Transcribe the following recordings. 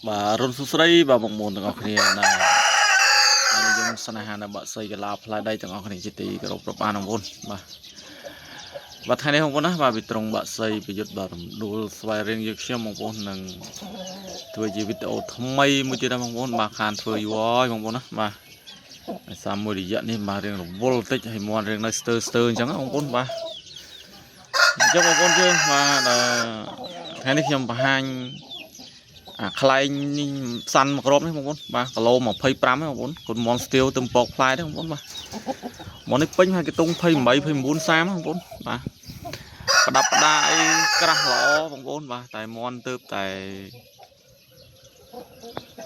បាទរុនសួស្តីបាទបងប្អូនទាំងអស់គ្នាណាអានិយមស្នេហានៅបាក់សីកាឡាផ្លែដីទាំងអស់គ្នាជាទីគោរពរាប់អានបងប្អូនបាទបាទថ្ងៃនេះបងប្អូនណាបាទវិត្រង់បាក់សីប្រយុទ្ធបាទរំដួលស្វែងរៀងយើងខ្ញុំបងប្អូននឹងធ្វើជាវីដេអូថ្មីមួយទៀតណាបងប្អូនបាទខានធ្វើយូរហើយបងប្អូនណាបាទហើយសារមួយរយៈនេះបាទរៀងរវល់តិចហើយមាត់រៀងនៅស្ទើស្ទើអញ្ចឹងណាបងប្អូនបាទអញ្ចឹងបងប្អូនយើងបាទថ្ងៃនេះខ្ញុំបង្ហាញ អាខ្លែងនេះសាន់មួយគ្រាប់នេះបងប្អូនបាទគីឡូ25ហ្នឹងបងប្អូនកូនមន់ស្ទាវទៅពកផ្លែទេបងប្អូនបាទមន់នេះពេញហើយកតុង28 29 30បងប្អូនបាទប្រដាប់ប្រដាអីក្រាស់ល្អបងប្អូនបាទតែមន់ទៅតែ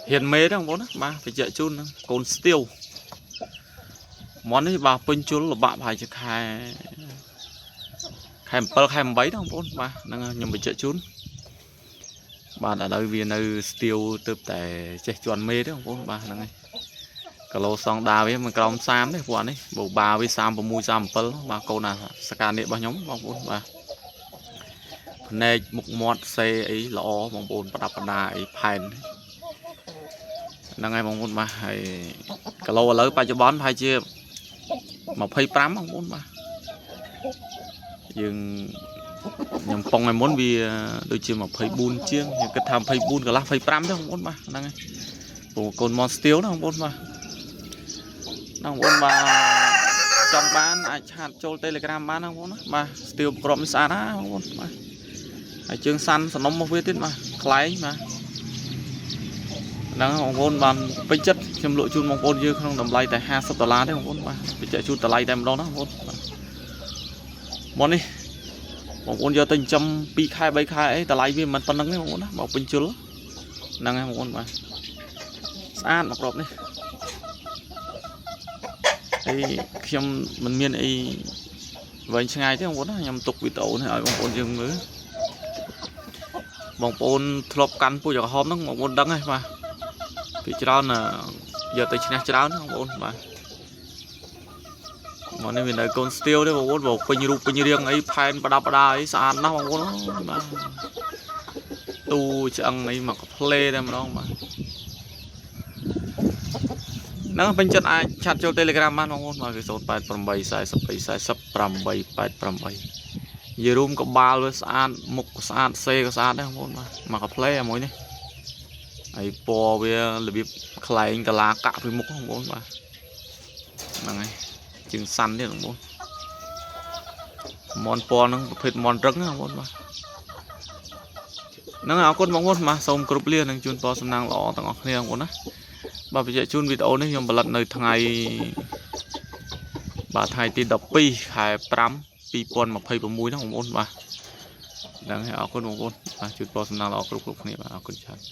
ហ៊ានមេទេបងប្អូនណាបាទបញ្ជាក់ជូនហ្នឹងកូនស្ទាវមន់នេះបាទពេញជុលលបាក់ប្រហែលជាខែខែ7ខែ8ទេបងប្អូនបាទហ្នឹងខ្ញុំបញ្ជាក់ជូន បាទឥឡូវវានៅស្ទាវទៅតែចេះជន់មេទេបងប្អូនបាទហ្នឹងហើយគីឡូសង់ដាវាមិនក្រោម30ទេពួកអានេះបើបាវា36 37បាទកូនអាសកានេះរបស់ខ្ញុំបងប្អូនបាទភ្នែកមុខមាត់សេអីល្អបងប្អូនប្រដាប់ប្រដាអីផែនហ្នឹងហើយបងប្អូនបាទហើយគីឡូឥឡូវបច្ចុប្បន្នប្រហែលជា25បងប្អូនបាទយើង ខ្ញុំប៉ុងឲ្យមុនវាដូចជា24ជាងខ្ញុំគិតថា24កន្លះ25ទេបងប្អូនបាទហ្នឹងហើយព្រោះកូនមនស្ទាវណាបងប្អូនបាទហ្នឹងបងប្អូនបាទចង់បានអាច chat ចូល Telegram បានណាបងប្អូនណាបាទស្ទាវក្របនេះស្អាតណាបងប្អូនបាទហើយជើងសាន់សំណុំមកវាទៀតបាទខ្លែងបាទហ្នឹងបងប្អូនបានពេញចិត្តខ្ញុំលក់ជូនបងប្អូនយើងក្នុងតម្លៃតែ50ដុល្លារទេបងប្អូនបាទបញ្ជាក់ជូនតម្លៃតែម្ដងណាបងប្អូនបាទមកនេះ បងប្អូនយកទៅចិញ្ចឹម2ខែ3ខែអីតម្លៃវាមិនប៉ុណ្្នឹងទេបងប្អូនណាបើពេញជុលហ្នឹងហើយបងប្អូនបាទស្អាតមកគ្រាប់នេះហើយខ្ញុំមិនមានអីវែងឆ្ងាយទេបងប្អូនណាខ្ញុំទុកវីដេអូនេះឲ្យបងប្អូនយើងមើលបងប្អូនធ្លាប់កាន់ពូជក្រហមហ្នឹងបងប្អូនដឹងហើយបាទពីច្រើនយកទៅឈ្នះច្រើនណាបងប្អូនបាទមកនេះវានៅកូនស្ទាវទេបងប្អូនបើពេញរូបពេញរាងអីផែនប្រដាប់ប្រដាអីស្អាតណាស់បងប្អូនបាទទូឆ្អឹងអីមកកាផ្លេតែម្ដងបាទហ្នឹងពេញចិត្តអាច chat ចូល Telegram បានបងប្អូនបាទគឺ088 43 40 888និយាយរួមក្បាលវាស្អាតមុខក៏ស្អាតសេក៏ស្អាតដែរបងប្អូនបាទមកកាផ្លេអាមួយនេះហើយពណ៌វារបៀបខ្លែងកាឡាកាក់ពីមុខបងប្អូនបាទហ្នឹងហើយ ជាងសាន់ទៀតបងប្អូនមន់ពណ៌ហ្នឹងប្រភេទមន់រឹងណាបងប្អូនបាទហ្នឹងអរគុណបងប្អូនបាទសូមគ្រប់លានិងជូនពរសំណាងល្អទាំងអស់គ្នាបងប្អូនណាបាទបញ្ជាក់ជូនវីដេអូនេះខ្ញុំផលិតនៅថ្ងៃបាទថ្ងៃទី12ខែ5 2026ហ្នឹងបងប្អូនបាទហ្នឹងហើយអរគុណបងប្អូនបាទជូនពរសំណាងល្អគ្រប់គ្រប់គ្នាបាទអរគុណច្រើន។